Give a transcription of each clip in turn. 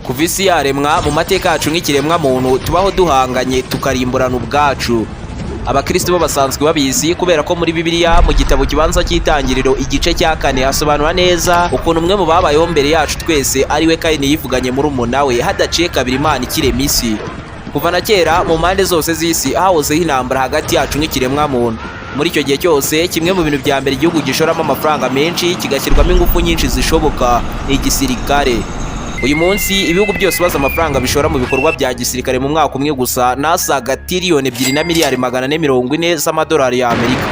Kuva isi yaremwa, mu mateka yacu nk'ikiremwa muntu, tubaho duhanganye, tukarimburana ubwacu. Abakristo bo basanzwe babizi, kubera ko muri Bibiliya, mu gitabo kibanza cy'Itangiriro, igice cya 4, hasobanura neza ukuntu umwe mu babayeho mbere yacu twese, ari we Kayini, yivuganye murumuna we hadaciye kabiri Imana ikirema isi. Kuva na kera, mu mpande zose z'isi hahozeho intambara hagati yacu nk'ikiremwa muntu. Muri icyo gihe cyose, kimwe mu bintu bya mbere igihugu gishoramo amafaranga menshi, kigashyirwamo ingufu nyinshi zishoboka, ni igisirikare. Uyu munsi ibihugu byose ubaza amafaranga bishora mu bikorwa bya gisirikare mu mwaka umwe gusa, nasaga 2 tiriyoni na miliyari 440 z'amadolari y'Amerika.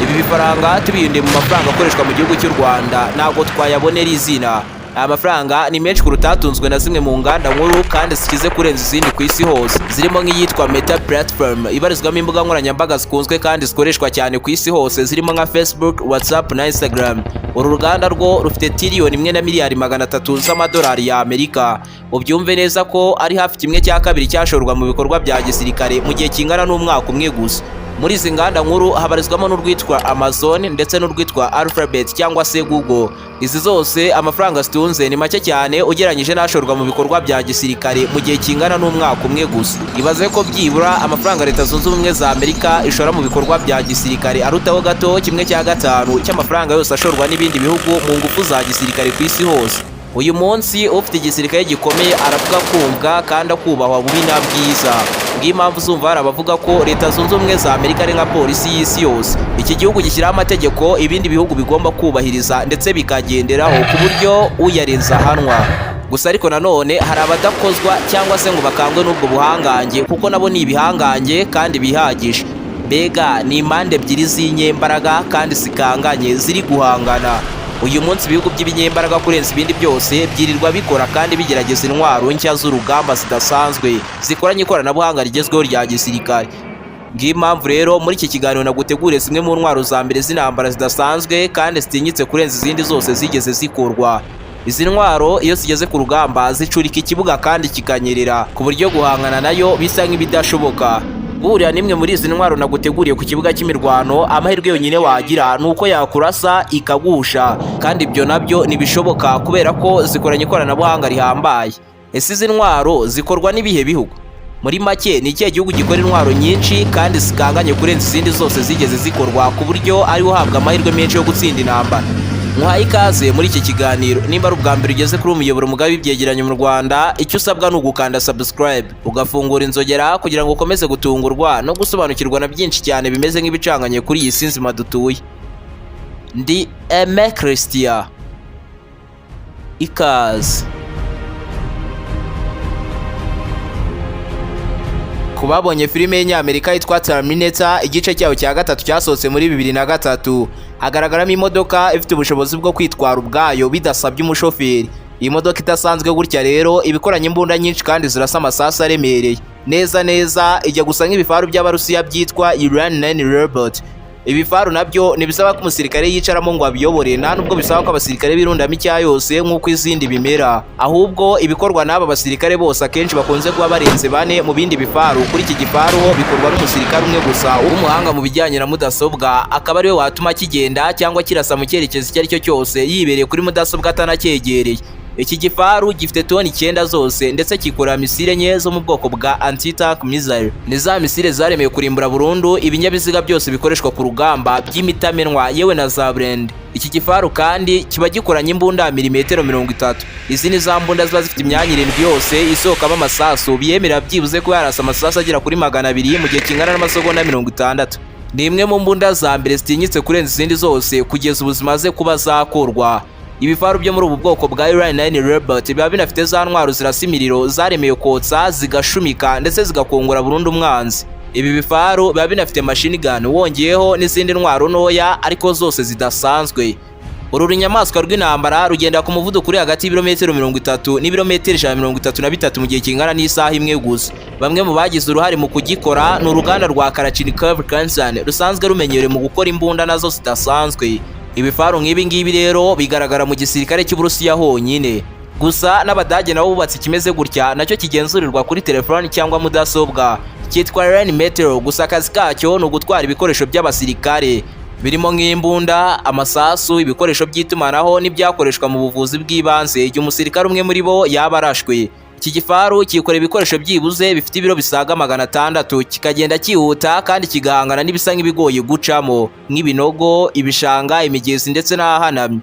Ibi bifaranga tubihinduye mu mafaranga akoreshwa mu gihugu cy'u Rwanda, ntabwo twayabonera izina. Aya mafaranga ni menshi kuruta atunzwe na zimwe mu nganda nkuru kandi zikize kurenza izindi ku isi hose, zirimo nk'iyitwa Meta Platform, ibarizwamo imbuga nkoranyambaga zikunzwe kandi zikoreshwa cyane ku isi hose, zirimo nka Facebook, WhatsApp na Instagram. Uru ruganda rwo rufite 1 tiriyoni na miliyari 300 z'amadolari y'Amerika. Ubyumve neza ko ari hafi 1/2 cyashorwa mu bikorwa bya gisirikare mu gihe kingana n'umwaka umwe gusa. Muri izi nganda nkuru habarizwamo n'urwitwa Amazon ndetse n'urwitwa Alphabet cyangwa se Google. Izi zose amafaranga zitunze ni make cyane ugereranyije n'ashorwa mu bikorwa bya gisirikare mu gihe kingana n'umwaka umwe gusa. Ibaze ko byibura amafaranga Leta Zunze Ubumwe za Amerika ishora mu bikorwa bya gisirikare arutaho gato 1/5 cy'amafaranga yose ashorwa n'ibindi bihugu mu ngufu za gisirikare ku isi hose. Uyu munsi ufite igisirikare gikomeye aravuga kumvwa kandi akubahwa bubi na bwiza. Ngiyo impamvu uzumva hari abavuga ko Leta Zunze Ubumwe za Amerika ari nka polisi y'isi yose. Iki gihugu gishyiraho amategeko ibindi bihugu bigomba kubahiriza ndetse bikagenderaho, ku buryo uyarenze ahanwa. Gusa ariko nanone hari abadakozwa cyangwa se ngo bakangwe n'ubwo buhangange, kuko nabo ni ibihangange kandi bihagije. Mbega ni impande ebyiri z'inyembaraga kandi zikanganye ziri guhangana. Uyu munsi ibihugu by'ibinyembaraga kurenza ibindi byose byirirwa bikora kandi bigerageza intwaro nshya z'urugamba zidasanzwe, zikoranye ikoranabuhanga rigezweho rya gisirikare. Ngiyo impamvu rero muri iki kiganiro naguteguriye zimwe mu ntwaro za mbere z'intambara zidasanzwe kandi zitinyitse kurenza izindi zose zigeze zikorwa. Izi ntwaro iyo zigeze ku rugamba zicurika ikibuga kandi kikanyerera, ku buryo guhangana nayo bisa nk'ibidashoboka. Guhurira n'imwe muri izi ntwaro naguteguriye ku kibuga cy'imirwano, amahirwe yonyine wagira ni uko yakurasa ikagusha, kandi ibyo nabyo ntibishoboka kubera ko zikoranye ikoranabuhanga rihambaye. Ese izi ntwaro zikorwa n'ibihe bihugu? Muri make, ni ikihe gihugu gikora intwaro nyinshi kandi zikanganye kurenza izindi zose zigeze zikorwa, ku buryo ariwe uhabwa amahirwe menshi yo gutsinda intambara? Muhaye ikaze muri iki kiganiro. Nimba ari ubwa mbere ugeze kuri umuyoboro mugari w'ibyegeranyo mu Rwanda, icyo usabwa ni ugukanda subscribe, ugafungura inzogera, kugira ngo ukomeze gutungurwa no gusobanukirwa na byinshi cyane bimeze nk'ibicanganye kuri iyi si nzima dutuye. Ndi Aime Christian, ikaze. Ku babonye filime y'Inyamerika yitwa Terminator, igice cyayo cya gatatu cyasohotse muri 2003, hagaragaramo imodoka ifite ubushobozi bwo kwitwara ubwayo bidasabye umushoferi. Iyi modoka idasanzwe gutya rero iba ikoranye imbunda nyinshi kandi zirasa amasasu aremereye. Neza neza ijya gusa nk'ibifaru by'Abarusiya byitwa Uran 9 Robot. Ibifaru nabyo ntibisaba ko umusirikare yicaramo ngo abiyobore, nta nubwo bisaba ko abasirikare birundamo icya yose nk'uko izindi bimera. Ahubwo ibikorwa n'aba basirikare bose, akenshi bakunze kuba barenze bane mu bindi bifaru, kuri iki gifaru ho bikorwa n'umusirikare umwe gusa w'umuhanga mu bijyanye na mudasobwa, akaba ariwe watuma kigenda cyangwa kirasa mu cyerekezo icyo ari cyo cyose yibereye kuri mudasobwa atanacyegereye. Iki gifaru gifite toni 9 zose, ndetse kikorera misile enye zo mu bwoko bwa anti-tank missile. Ni za misile zaremewe kurimbura burundu ibinyabiziga byose bikoreshwa ku rugamba by'imitamenwa, yewe na za burende. Iki gifaru kandi kiba gikoranye imbunda ya milimetero 30. Izi ni za mbunda ziba zifite imyanya irindwi yose isohokamo amasasu, biyemerera byibuze kuba yarasa amasasu agera kuri 200 mu gihe kingana n'amasegonda 60. Ni imwe mu mbunda za mbere zitinyitse kurenza izindi zose kugeza ubu zimaze kuba zakorwa. Ibifaru byo muri ubu bwoko bwa Uran 9 Robot biba binafite za ntwaro zirasa imiriro zaremewe kotsa, zigashumika ndetse zigakongora burundu umwanzi. Ibi bifaru biba binafite machine gun, wongeyeho n'izindi ntwaro ntoya ariko zose zidasanzwe. Uru runyamaswa rw'intambara rugenda ku muvuduko uri hagati y'ibirometero 30 n'ibirometero 133 mu gihe kingana n'isaha imwe gusa. Bamwe mu bagize uruhare mu kugikora ni uruganda rwa Kalashnikov Concern, rusanzwe rumenyerewe mu gukora imbunda nazo zidasanzwe. Ibifaru nk'ibi ngibi rero bigaragara mu gisirikare cy'Uburusiya honyine. Gusa n'Abadage nabo bubatse ikimeze gutya, nacyo kigenzurirwa kuri telefoni cyangwa mudasobwa, cyitwa Rheinmetall. Gusa akazi kacyo ni ugutwara ibikoresho by'abasirikare, birimo nk'imbunda, amasasu, ibikoresho by'itumanaho n'ibyakoreshwa mu buvuzi bw'ibanze igihe umusirikare umwe muri bo yaba arashwe. Iki gifaru cyikorera ibikoresho byibuze bifite ibiro bisaga 600, kikagenda cyihuta kandi kigahangana n'ibisa nk'ibigoye gucamo, nk'ibinogo, ibishanga, imigezi ndetse n'ahahanamye.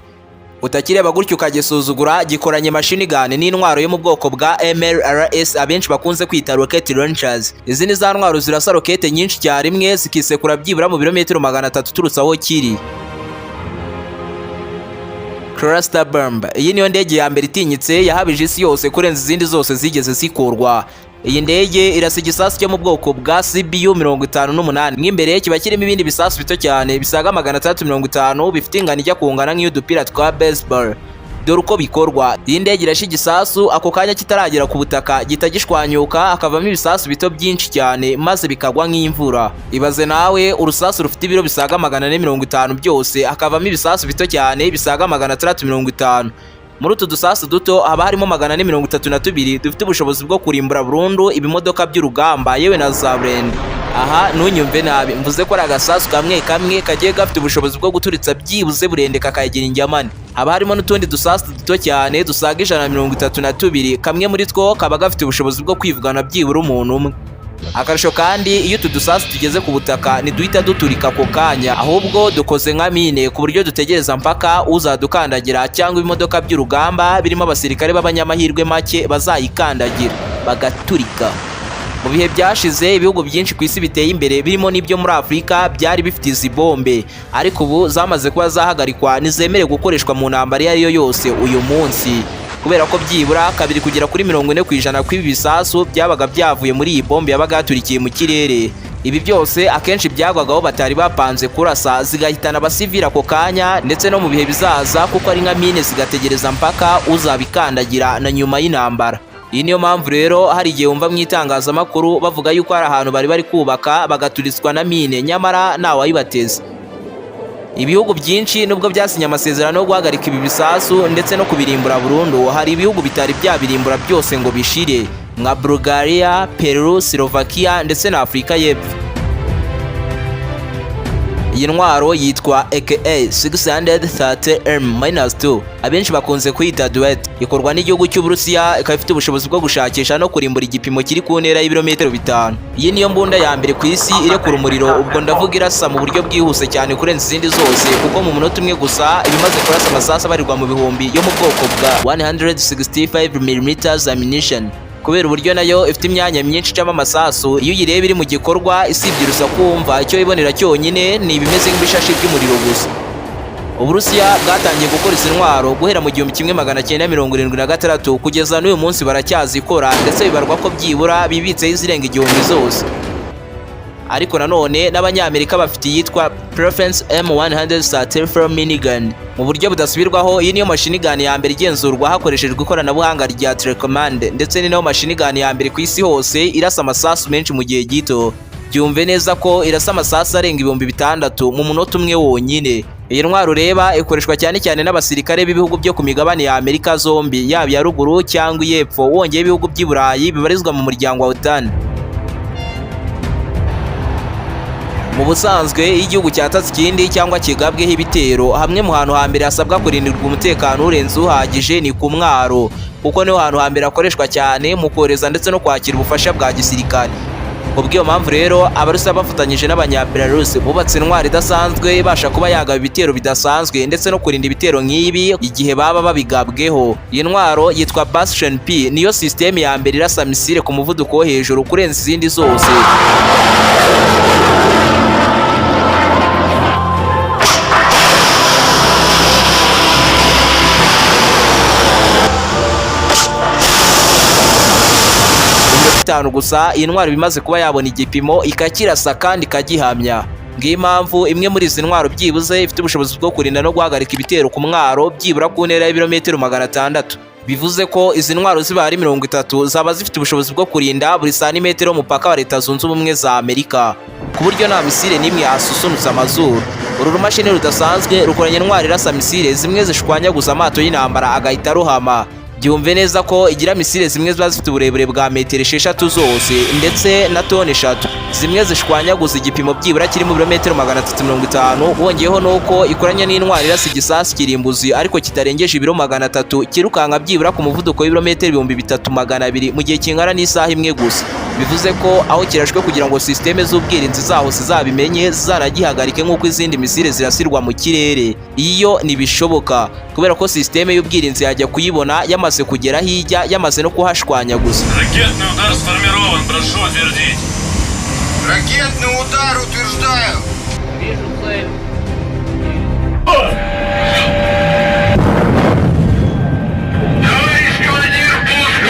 Utakireba gutyo ukagisuzugura, gikoranye machine gun n'intwaro yo mu bwoko bwa MLRS, abenshi bakunze kwita rocket launchers. Izi ni za ntwaro zirasa rokete nyinshi icyarimwe, zikisekura byibura mu birometero 300 uturutse aho kiri. Cluster Bomb. Iyi niyo ndege ya mbere itinyitse yahabije isi yose kurenza izindi zose zigeze zikorwa. Iyi ndege irasa igisasu cyo mu bwoko bwa CBU 58, mw'imbere kiba kirimo ibindi bisasu bito cyane bisaga 650, bifite ingano ijya kungana nk'iy'udupira twa baseball. Dore uko bikorwa: iyi ndege irashe igisasu, ako kanya kitaragera ku butaka gihita gishwanyuka, hakavamo ibisasu bito byinshi cyane, maze bikagwa nk'imvura. Ibaze nawe urusasu rufite ibiro bisaga 450 byose, hakavamo ibisasu bito cyane bisaga 650. Muri utu dusasu duto haba harimo 432 dufite ubushobozi bwo kurimbura burundu ibimodoka by'urugamba, yewe na za burende. Aha ntunyumve nabi, mvuze ko ari agasasu kamwe kamwe kagiye gafite ubushobozi bwo guturitsa byibuze burende kakayigira injyamane. Haba harimo n'utundi dusasu duto cyane dusaga 132, kamwe muri two kaba gafite ubushobozi bwo kwivugana byibura umuntu umwe. Akarusho kandi, iyo utu dusasu tugeze ku butaka ntiduhita duturika ako kanya, ahubwo dukoze nka mine, ku buryo dutegereza mpaka uzadukandagira cyangwa ibimodoka by'urugamba birimo abasirikare b'abanyamahirwe make bazayikandagira, bagaturika. Mu bihe byashize, ibihugu byinshi ku isi biteye imbere, birimo n'ibyo muri Afurika, byari bifite izi bombe, ariko ubu zamaze kuba zahagarikwa, ntizemerewe gukoreshwa mu ntambara iyo ari yo yose uyu munsi, kubera ko byibura 2 kugera kuri 40% kw'ibi bisasu byabaga byavuye muri iyi bombe yabaga yaturikiye mu kirere. Ibi byose akenshi byagwagaho batari bapanze kurasa, zigahitana abasivili ako kanya ndetse no mu bihe bizaza, kuko ari nka mine, zigategereza mpaka uzabikandagira na nyuma y'intambara. Iyi niyo mpamvu rero hari igihe wumva mu itangazamakuru bavuga yuko hari ahantu bari bari kubaka bagaturitswa na mine, nyamara ntawayibateze. Ibihugu byinshi nubwo byasinye amasezerano yo guhagarika ibi bisasu ndetse no kubirimbura burundu, hari ibihugu bitari byabirimbura byose ngo bishire, nka Bulgaria, Peru, Slovakia ndetse na Afurika y'Epfo. Iyi ntwaro yitwa AKA 630M-2, abenshi bakunze kuyita Duet. Ikorwa n'igihugu cy'Uburusiya, ikaba ifite ubushobozi bwo gushakisha no kurimbura igipimo kiri ku ntera y'ibirometero 5. Iyi niyo mbunda ya mbere ku isi irekura umuriro, ubwo ndavuga irasa mu buryo bwihuse cyane kurenza izindi zose, kuko mu munota umwe gusa iba imaze kurasa amasasu abarirwa mu bihumbi yo mu bwoko bwa 165 mm ammunition. Kubera uburyo nayo ifite imyanya myinshi icamo amasasu, iyo uyireba iri mu gikorwa, isibye urusaku wumva, icyo wibonera cyonyine ni ibimeze nk'ibishashi by'umuriro gusa. Uburusiya bwatangiye gukora izi ntwaro guhera mu 1976, kugeza n'uyu munsi baracyazikora, ndetse bibarwa ko byibura bibitseho izirenga 1000 zose. Ariko nanone n'Abanyamerika bafite iyitwa Preference M134 minigun. Mu buryo budasubirwaho, iyi niyo machine gun ya mbere igenzurwa hakoreshejwe ikoranabuhanga rya telecommand, ndetse ni nayo machine gun ya mbere ku isi hose irasa amasasu menshi mu gihe gito. Byumve neza ko irasa amasasu arenga 6000 mu munota umwe wonyine. Iyi ntwaro ureba ikoreshwa cyane cyane n'abasirikare b'ibihugu byo ku migabane ya Amerika zombi, yaba iya ruguru cyangwa iy'epfo, wongeye ibihugu by'i Burayi bibarizwa mu muryango wa OTAN. Mu busanzwe, iyo igihugu cyatatse ikindi cyangwa kigabweho ibitero, hamwe mu hantu hambere hasabwa kurindirwa umutekano urenze uhagije ni ku mwaro, kuko niho hantu hambere hakoreshwa cyane mu kohereza ndetse no kwakira ubufasha bwa gisirikare. Kubw'iyo mpamvu rero, Abarusiya bafatanyije n'Abanyabelarusi bubatse intwaro idasanzwe ibasha kuba yagaba ibitero bidasanzwe ndetse no kurinda ibitero nk'ibi igihe baba babigabweho. Iyi ntwaro yitwa Bastion P, niyo sisiteme ya mbere irasa misile ku muvuduko wo hejuru kurenza izindi zose. Mu minota 5 gusa, iyi ntwaro iba imaze kuba yabona igipimo, ikakirasa kandi ikagihamya. Ngiyi impamvu imwe muri izi ntwaro byibuze ifite ubushobozi bwo kurinda no guhagarika ibitero ku mwaro byibura ku ntera y'ibirometero 600. Bivuze ko izi ntwaro ziba ari 30, zaba zifite ubushobozi bwo kurinda buri santimetero y'umupaka wa Leta Zunze Ubumwe za Amerika, ku buryo nta misile n'imwe yasusunutse amazuru. Uru rumashini rudasanzwe rukoranye intwaro irasa misile zimwe zishwanyaguza amato y'intambara agahita arohama. Byumve neza ko igira misile zimwe ziba zifite uburebure bwa metero 6 zose ndetse na toni 3, zimwe zishwanyaguza igipimo byibura kiri mu birometero 350. Wongeyeho nuko ikoranye n'intwaro irasa igisasu kirimbuzi ariko kitarengeje ibiro 300, kirukanka byibura ku muvuduko w'ibirometero 3200 mu gihe kingana n'isaha imwe gusa. Bivuze ko aho kirashwe, kugira ngo sisiteme z'ubwirinzi zaho zizabimenye zizanagihagarike nk'uko izindi misile zirasirwa mu kirere, iyo ntibishoboka kubera ko sisiteme y'ubwirinzi yajya kuyibona yamaze kugera hirya, yamaze no kuhashwanyaguza. Ракетный удар сформирован, прошу утвердить. Ракетный удар утверждаю. Вижу цель. Товарищ командир, пуск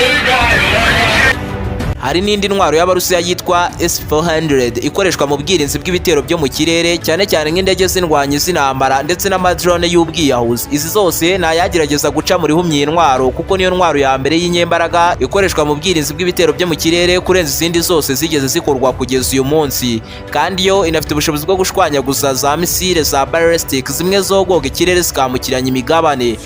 Hari n'indi ntwaro y'Abarusiya yitwa S-400 ikoreshwa mu bwirinzi bw'ibitero byo mu kirere, cyane cyane nk'indege z'indwanyi z'intambara ndetse n'amadrone y'ubwiyahuzi. Izi zose ntayagerageza guca muri humye iyi ntwaro, kuko niyo ntwaro ya mbere y'inyembaraga ikoreshwa mu bwirinzi bw'ibitero byo mu kirere kurenza izindi zose zigeze zikorwa kugeza uyu munsi. Kandi yo inafite ubushobozi bwo gushwanyaguza za misile za ballistic, zimwe zogoga ikirere zikambukiranya imigabane.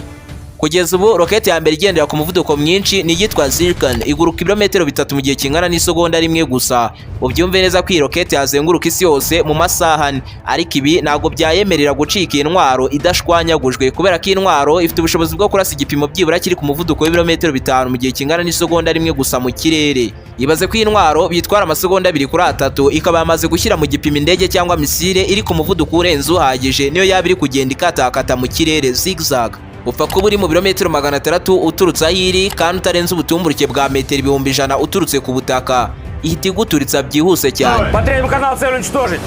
Kugeza ubu, roketi ya mbere igendera ku muvuduko mwinshi ni iyitwa Zircon, iguruka ibirometero 3 mu gihe kingana n'isegonda rimwe gusa. Ubyumve neza ko iyi roketi yazenguruka isi yose mu masaha 4, ariko ibi ntabwo byayemerera gucika iyi ntwaro idashwanyagujwe, kubera ko iyi ntwaro ifite ubushobozi bwo kurasa igipimo byibura kiri ku muvuduko w'ibirometero 5 mu gihe kingana n'isegonda rimwe gusa mu kirere. Ibaze ko iyi ntwaro bitwara amasegonda 2 kuri 3 ikaba yamaze gushyira mu gipimo indege cyangwa misile iri ku muvuduko urenze uhagije, niyo yaba iri kugenda ikatakata mu kirere zigzag. Upfa kuba uri mu birometero 600 uturutse aho iri kandi utarenze ubutumburuke bwa metero 100,000 uturutse ku butaka, ihita iguturitsa byihuse cyane. По третьему каналу цель уничтожить.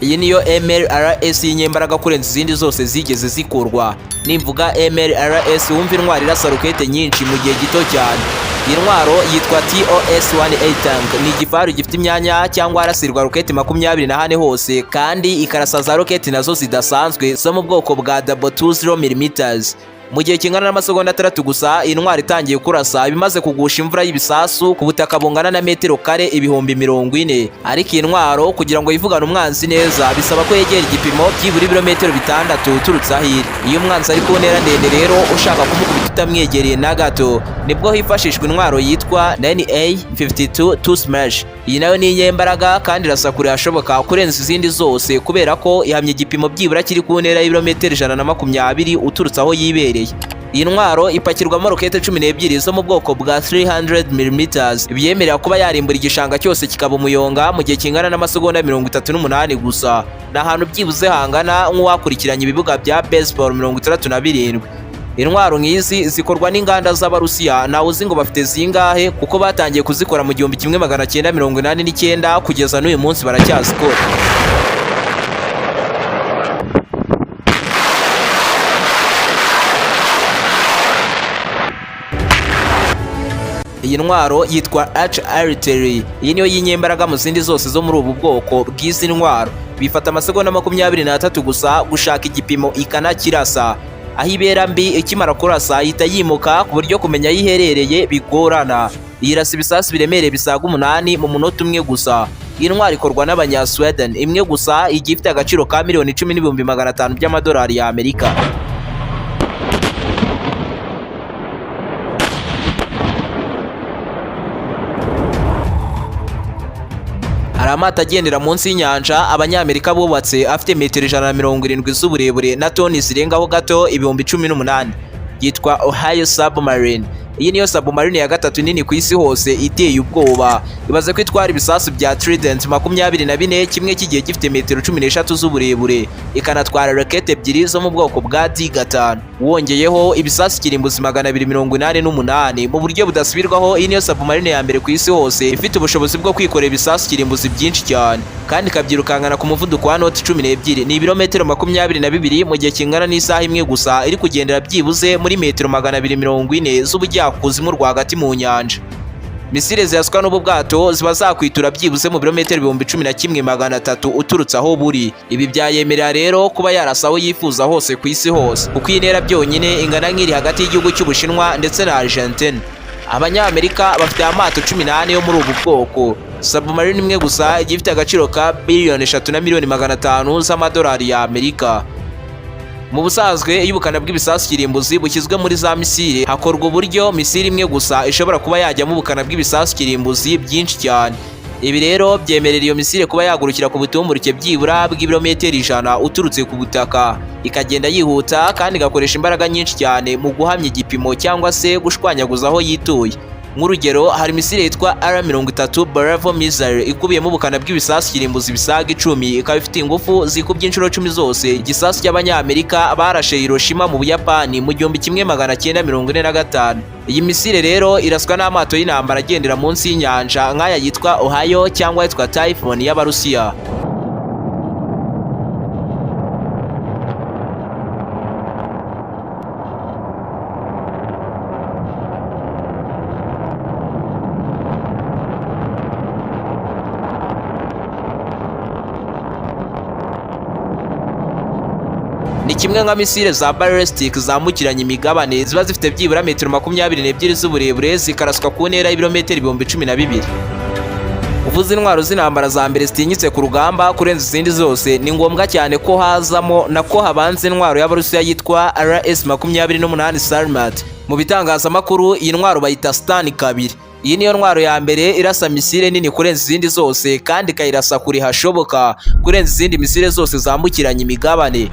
Iyi niyo MLRS y'inyembaraga kurenza izindi zose zigeze zikorwa. Nimvuga MLRS, wumva intwaro irasa rokete nyinshi mu gihe gito cyane. Iyi ntwaro yitwa TOS-1A tank, ni igifaru gifite imyanya cyangwa harasirwa rokete 24 hose, kandi ikarasa za rokete nazo zidasanzwe zo mu bwoko bwa double 20 mm. Mu gihe kingana n'amasegonda 6 gusa, iyi ntwaro itangiye kurasa ibimaze kugusha imvura y'ibisasu ku butaka bungana na metero kare 40,000. Ariko iyi ntwaro kugira ngo yivugane umwanzi neza bisaba ko yegera igipimo byibura ibirometero 6 uturutse aho iri. Iyo umwanzi ari ku ntera ndende rero, ushaka kumukubita utamwegereye na gato, nibwo hifashishwa intwaro yitwa 9A52 2 Smash. Iyi nayo ni inyembaraga kandi irasa kure hashoboka kurenza izindi zose, kubera ko ihamya igipimo byibura kiri ku ntera y'ibirometero 120 uturutse aho yibereye. Iyi ntwaro ipakirwamo rokete 12 zo mu bwoko bwa 300 mm, biyemerera kuba yarimbura igishanga cyose kikaba umuyonga mu gihe kingana n'amasegonda 38 gusa. Ni ahantu byibuze hangana nk'uwakurikiranye ibibuga bya baseball 67. Intwaro nk'izi zikorwa n'inganda z'Abarusiya, ntawe uzi ngo bafite zingahe, kuko batangiye kuzikora mu 1989, kugeza n'uyu munsi baracyazikora. Iyi ntwaro yitwa Artillery. Iyi niyo y'inyembaraga mu zindi zose zo muri ubu bwoko bw'izi ntwaro. Bifata amasegonda 23 gusa gushaka igipimo ikanakirasa. Aho ibera mbi, ikimara kurasa ihita yimuka ku buryo kumenya aho iherereye bigorana. Yirasa ibisasu biremereye bisaga 8 mu munota umwe gusa. Iyi ntwaro ikorwa n'Abanya-Sweden, imwe gusa igiye ifite agaciro ka 10,500,000 by'amadolari y'Amerika. Hari amato agendera munsi y'inyanja Abanyamerika bubatse afite metero 170 z'uburebure na toni zirengaho gato 18,000, yitwa Ohio Submarine. Iyi niyo submarine ya gatatu nini ku isi hose iteye ubwoba. Ibaze ko itwara ibisasu bya Trident 24, kimwe kigiye gifite metero 13 z'uburebure, ikanatwara rokete 2 zo mu bwoko bwa D5, wongeyeho ibisasu kirimbuzi 288 mu buryo budasubirwaho. Iyi niyo submarine ya mbere ku isi hose ifite ubushobozi bwo kwikorera ibisasu kirimbuzi byinshi cyane, kandi ikabyirukankana ku muvuduko wa noti 12, ni ibirometero 22 mu gihe kingana n'isaha imwe gusa, iri kugendera byibuze muri metero 240 z'ubujyakuzimu rwagati mu nyanja. Misile ziraswa n'ubu bwato ziba zakwitura byibuze mu birometero 11,300 uturutse aho buri. Ibi byayemerera rero kuba yarasa aho yifuza hose ku isi hose, kuko iyi ntera byonyine ingana nk'iri hagati y'igihugu cy'Ubushinwa ndetse na Argentine. Abanyamerika bafite amato 14 yo muri ubu bwoko. Submarine imwe gusa igiye ifite agaciro ka 3 biliyoni na miliyoni 500 z'amadolari ya Amerika. Mu busanzwe, iyo ubukana bw'ibisasu kirimbuzi bushyizwe muri za misile, hakorwa uburyo misile imwe gusa ishobora kuba yajyamo ubukana bw'ibisasu kirimbuzi byinshi cyane. Ibi rero byemerera iyo misile kuba yagurukira ku butumburuke byibura bw'ibirometero 100 uturutse ku butaka, ikagenda yihuta kandi igakoresha imbaraga nyinshi cyane mu guhamya igipimo cyangwa se gushwanyaguza aho yituye. Nk'urugero, hari misile yitwa R30 Bravo missile ikubiyemo ubukana bw'ibisasu kirimbuzi bisaga 10, ikaba ifite ingufu zikubye inshuro 10 zose igisasu cy'Abanyamerika barashe Hiroshima mu Buyapani mu 1945. Iyi misile rero iraswa n'amato y'intambara agendera munsi y'inyanja nk'aya yitwa Ohio cyangwa yitwa Typhoon y'Abarusiya. Ni kimwe nka misile za ballistic zambukiranya imigabane, ziba zifite byibura metero 22 z'uburebure, zikaraswa ku ntera y'ibirometero 12,000. Uvuze intwaro z'intambara za mbere zitinyitse ku rugamba kurenza izindi zose, ni ngombwa cyane ko hazamo nako habanza intwaro y'Abarusiya yitwa RS 28 Sarmat. Mu bitangazamakuru iyi ntwaro bayita Stan 2. Iyi niyo ntwaro ya mbere irasa misile nini kurenza izindi zose, kandi ikayirasa kure hashoboka kurenza izindi misile zose zambukiranya imigabane.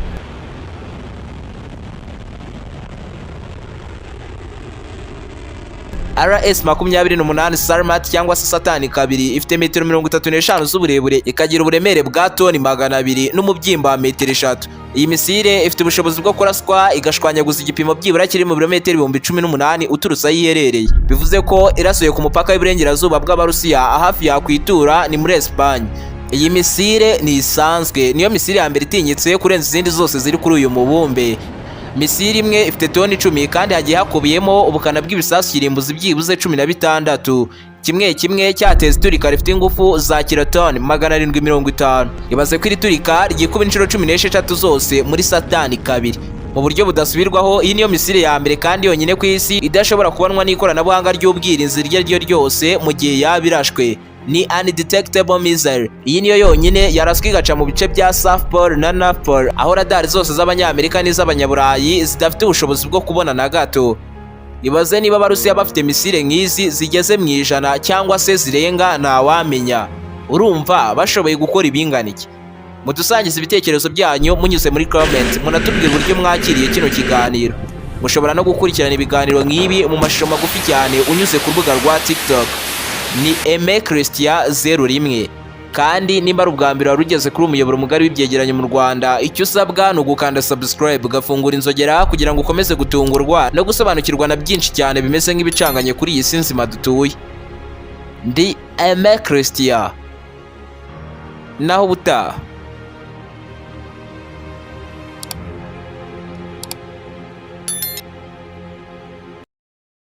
RS 28 Sarmat cyangwa se Satani 2 ifite metero 35 z'uburebure, ikagira uburemere bwa toni 200 n'umubyimba wa metero 3. Iyi misile ifite ubushobozi bwo kuraswa igashwanyaguza igipimo byibura kiri mu birometero 18,000 uturutse aho iherereye. Bivuze ko irasuye ku mupaka w'iburengerazuba bw'Abarusiya, hafi yakwitura ni muri Espagne. Iyi misile ni isanzwe, niyo misile ya mbere itinyitse kurenza izindi zose ziri kuri uyu mubumbe. Misile imwe ifite toni 10 kandi hagiye hakubiyemo ubukana bw'ibisasu kirimbuzi byibuze 16, kimwe kimwe cyateza iturika rifite ingufu za kilotoni 750. Ibaze ko iri turika ryikuba inshuro 16 zose muri Satani 2. Mu buryo budasubirwaho, iyi niyo misile ya mbere kandi yonyine ku isi idashobora kubonwa n'ikoranabuhanga ry'ubwirinzi iryo ari ryo ryose mu gihe yaba irashwe. Ni undetectable missile. Iyi niyo yonyine yaraswe igaca mu bice bya South Pole na North Pole, aho radari zose z'Abanyamerika n'iz'Abanyaburayi zidafite ubushobozi bwo kubona na gato. Ibaze niba Abarusiya bafite misile nk'izi zigeze mu 100 cyangwa se zirenga, ntawamenya. Urumva bashoboye gukora ibingana iki? Mudusangize ibitekerezo byanyu munyuze muri comment, munatubwira uburyo mwakiriye kino kiganiro. Mushobora no gukurikirana ibiganiro nk'ibi mu mashusho magufi cyane unyuze ku rubuga rwa TikTok, ni Aime Christian 01. Kandi nimba ari ubwa mbere wari ugeze kuri umuyoboro mugari w'ibyegeranyo mu Rwanda, icyo usabwa ni ugukanda subscribe, ugafungura inzogera kugira ngo ukomeze gutungurwa no gusobanukirwa na byinshi cyane bimeze nk'ibicanganye kuri iyi si nzima dutuye. Ndi Aime Christian, naho ubutaha.